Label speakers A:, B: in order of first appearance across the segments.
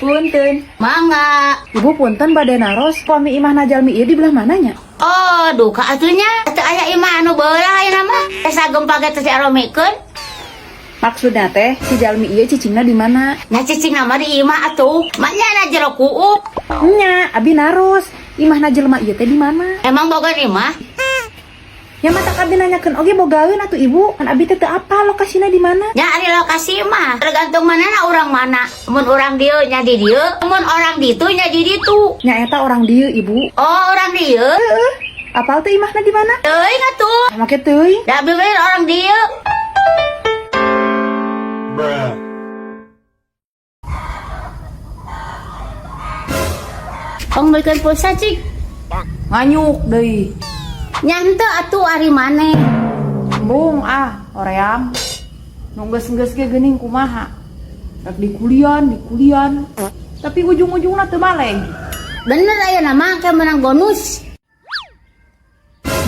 A: Punten.
B: Mangga.
A: Ibu, punten, bade naros, pami imahna jalmi ieu di belah mananya?
B: Oh, duka atuh nya. Teu aya imah anu beulah ayeuna mah. Asa gempa ge teu diaromikeun.
A: Maksudna teh si jalmi ieu cicingna di mana?
B: Nya cicing mah di imah atuh. Maknya na jero kuuk.
A: Nya, abi naros. Imahna jelema ieu teh di mana?
B: Emang boga imah?
A: Ya matak abi nanyakeun oge bogaeun atuh, Ibu. Kan abi teh teu apal lokasina di mana.
B: Nya ari lokasi mah tergantung manana urang mana. Mun urang dieu nya di dieu, mun orang ditu nya di ditu.
A: Nya eta orang dieu, Ibu.
B: Oh, orang dieu.
A: Heeh. Apal teu imahna di mana?
B: Teuing atuh.
A: Make teuing.
B: Da abi we orang dieu.
C: Bruh.
B: Tong belikan pulsa, cik.
A: Nganyuk deui.
B: Nya henteu atuh, ari maneh.
A: Embung ah, hoream. Nu geus-geus ge geuning kumaha. Rek dikulian, dikulian. Tapi ujung-ujungna teu baleg.
B: Bener, aya mah ke menang bonus.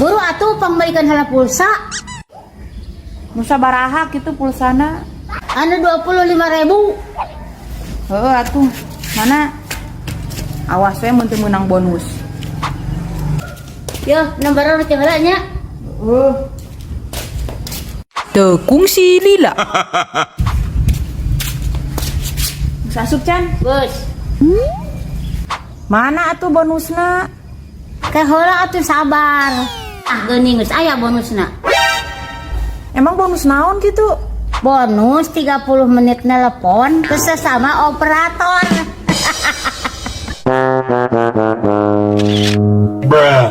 B: Buru atuh, pangbalikan heula pulsa.
A: Nu sabaraha kitu pulsana?
B: Anu 25 ribu.
A: Heeh atuh. Mana? Awas we mun teu meunang bonus.
B: Yo, nomor urut heula nya.
A: Heeh.
D: Teu kungsi lila.
A: Geus asup can?
B: Geus.
A: Mana atuh bonusna?
B: Ke heula atuh, sabar. Ah, geuning geus aya bonusna.
A: Emang bonus naon gitu?
B: Bonus 30 menit nelpon ke sesama operator.
C: Bruh.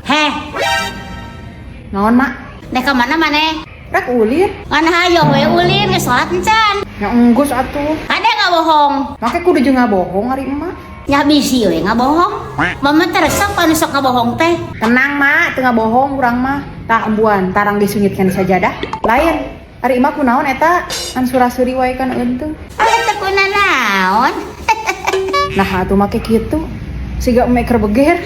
B: Heh,
A: Naon, Mak?
B: Nek ka mana maneh?
A: Rek ulin.
B: Ngan hayo we ulin, geus salat encan?
A: Ya enggeus atuh.
B: Ada nggak bohong?
A: Make kudu jeung ngabohong ari emak.
B: Ya bisi we ngabohong. Mama teh resep anu sok ngabohong teh.
A: Tenang, Mak, teu ngabohong urang mah. Tah, embuan, tarang disunyitkeun sajadah. Lain, ari emak kunaon eta? An sura-suri wae kan eunteung.
B: Ah, teu kunanaon.
A: Nah, atuh make kitu. Siga emek keur beger.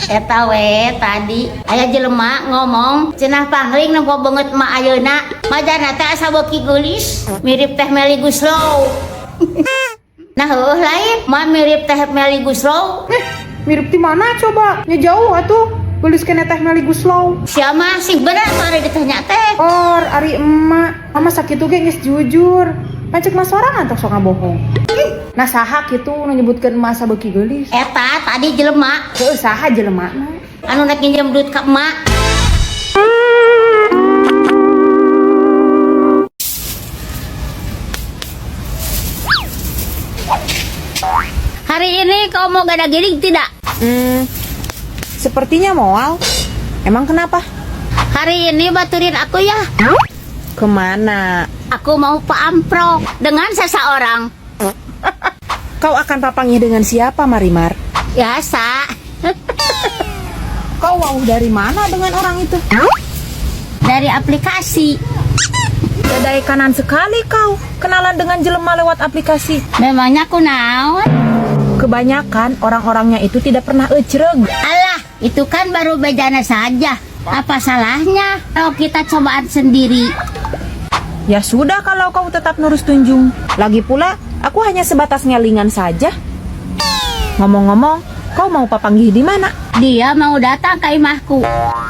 B: Eta we tadi aya jelema ngomong cenah pangling nempo beungeut mak ayeuna. Majana teh asa beuki geulis, mirip Teh Melly Goeslaw. Nah, heueuh lain, mah mirip Teh Melly Goeslaw.
A: Eh, mirip di mana coba? Nya jauh atuh. Geulis keneh Teh Melly Goeslaw.
B: Siapa sing bener atuh ari ditanya teh?
A: Or, ari emak. Mama sakitu ge geus jujur. Pancek mas sorangan tok sok ngabohong. Nah, saha kitu nu nyebutkeun emak asa beuki geulis?
B: Eta tadi jelema.
A: Heueuh, saha jelemana?
B: Anu nek nginjem duit ka emak. Hari ini kau mau gada giling tidak?
A: Sepertinya moal. Emang kenapa?
B: Hari ini baturin aku ya.
A: Kemana?
B: Aku mau paamprok dengan seseorang.
A: Kau akan papanggih dengan siapa, Marimar?
B: Biasa.
A: Kau wow dari mana dengan orang itu?
B: Dari aplikasi.
A: Dadai kanan sekali kau. Kenalan dengan jelema lewat aplikasi.
B: Memangnya aku naon?
A: Kebanyakan orang-orangnya itu tidak pernah ecreg.
B: Alah, itu kan baru bejana saja. Apa salahnya kalau kita cobaan sendiri?
A: Ya sudah kalau kau tetap nurus tunjung. Lagi pula, aku hanya sebatas ngelingan saja. Ngomong-ngomong, kau mau papanggih di mana?
B: Dia mau datang ke imahku.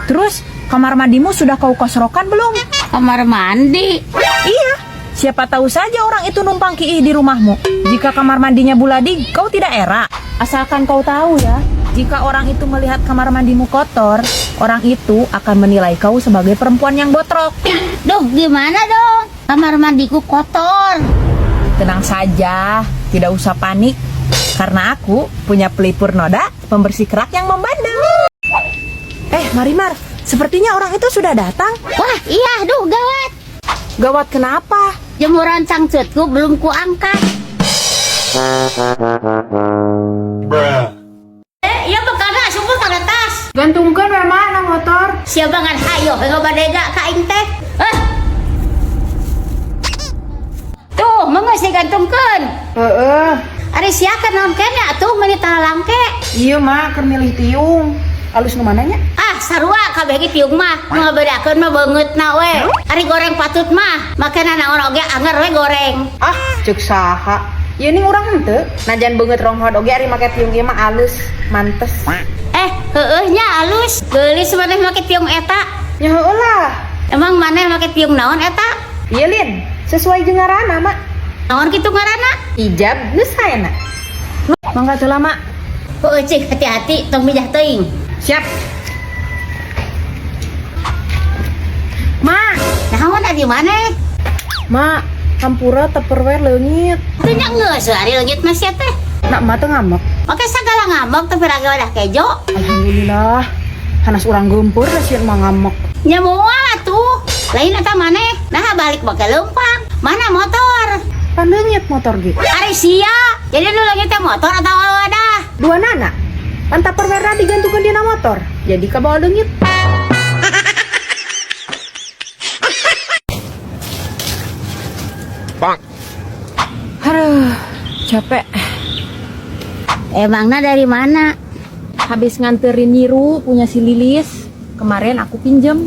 A: Terus, kamar mandimu sudah kau kosrokan belum?
B: Kamar mandi.
A: Iya, siapa tahu saja orang itu numpang kiih di rumahmu. Jika kamar mandinya buladi, kau tidak era. Asalkan kau tahu ya, jika orang itu melihat kamar mandimu kotor, orang itu akan menilai kau sebagai perempuan yang botrok.
B: Duh, gimana dong? Kamar mandiku kotor.
A: Tenang saja, tidak usah panik. Karena aku punya pelipur noda pembersih kerak yang membandel. Eh, Marimar, sepertinya orang itu sudah datang.
B: Wah, iya, duh gawat.
A: Gawat kenapa?
B: Jemuran cangcutku belum kuangkat.
C: Bruh.
B: Eh, iya bekana asup kana tas.
A: Gantungkan we, Mak, na motor.
B: Siapa ngan hayo ngabadega ka aing teh. Eh. Tuh, mah geus digantungkeun.
A: Heeh.
B: Ari sia keur naon keneh atuh meuni langke?
A: Iya, Mak, keur milih tiung. Alus nu mananya?
B: Ah, sarua kabeh ge tiung mah. Nu ngabedakeun mah beungeutna we. Ari goreng patut mah, makana naon oge anger we goreng.
A: Ah, cek saha.
D: Ieu ning urang henteu. Najan beungeut ronghod oge ari make tiung ieu mah alus, mantes.
B: Eh, heueuh nya alus. Geulis maneh make tiung eta.
D: Nya heueuh lah.
B: Emang maneh make tiung naon eta?
D: Ieu Lin, sesuai jeung ngaranna, Mak.
B: Naon kitu ngaranna?
D: Ijab geus saena.
A: Mangga teu lama.
B: Heueuh cik, hati-hati tong mijah teuing.
D: Siap.
A: Ma,
B: Naon ari maneh?
D: Ma, hampura Tupperware leungit.
B: Teu nya geus ari leungit mah sia teh.
D: Nak emak teu ngambek.
B: Oke sagala ngambek teh piraga wadah kejo.
D: Alhamdulillah. Hanas urang geumpeur da sieun mah ngambek.
B: Nya moal atuh. Lain eta maneh. Nah balik make leumpang. Mana motor?
D: Pan leungit motor ge.
B: Ari sia. Jadi nu leungit teh motor atau wadah?
D: Dua nana. Pan Tupperware digantungkeun dina motor. Jadi kabawa leungit.
A: Aduh, capek.
B: Emangnya dari mana?
A: Habis nganterin Niru punya si Lilis. Kemarin aku pinjem.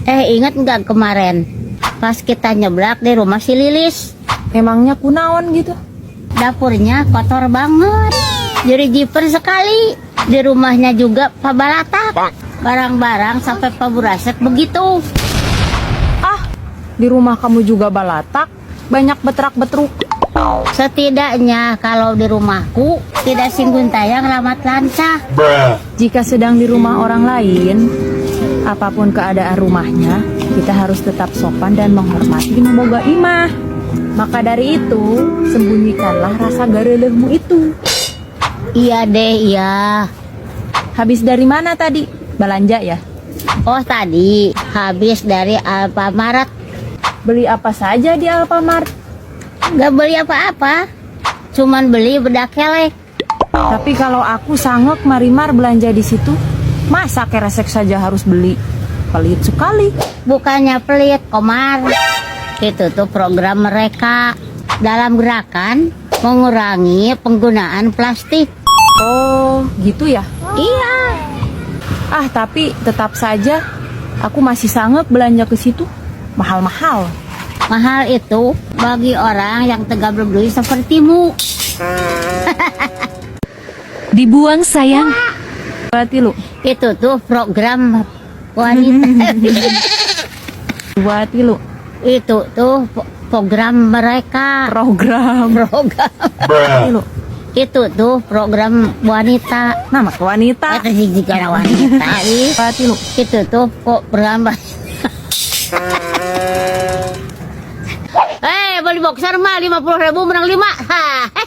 B: Ingat nggak kemarin? Pas kita nyeblak di rumah si Lilis.
A: Emangnya kunaon gitu?
B: Dapurnya kotor banget. Jadi jiper sekali. Di rumahnya juga pabalatak. Barang-barang sampai paburasek begitu.
A: Ah, di rumah kamu juga balatak. Banyak betrak-betruk.
B: Setidaknya kalau di rumahku tidak singgun tayang ramat lancah.
C: Bruh.
A: Jika sedang di rumah orang lain, apapun keadaan rumahnya, kita harus tetap sopan dan menghormati nu boga imah. Maka dari itu, sembunyikanlah rasa gareuleuhmu itu.
B: Iya deh, iya.
A: Habis dari mana tadi? Belanja ya?
B: Oh tadi habis dari Alfamart.
A: Beli apa saja di Alfamart?
B: Gak beli apa-apa, cuman beli bedak kelek.
A: Tapi kalau aku sangek marimar belanja di situ, masa keresek saja harus beli? Pelit sekali.
B: Bukannya pelit, Komar. Itu tuh program mereka dalam gerakan mengurangi penggunaan plastik.
A: Oh, gitu ya?
B: Iya.
A: Ah, tapi tetap saja aku masih sangek belanja ke situ. Mahal-mahal.
B: Mahal itu bagi orang yang tegak berduri sepertimu.
E: Dibuang sayang.
A: Berarti lu,
B: Itu tuh program wanita.
A: berarti lu
B: Itu tuh program mereka.
A: program.
B: Program.
C: Bruh.
A: Lu.
B: Itu tuh program wanita.
A: Nama ke wanita.
B: Itu sih jika wanita. Ih.
A: Berarti lu.
B: Itu tuh program. Beli boxer mah 50.000 menang 5.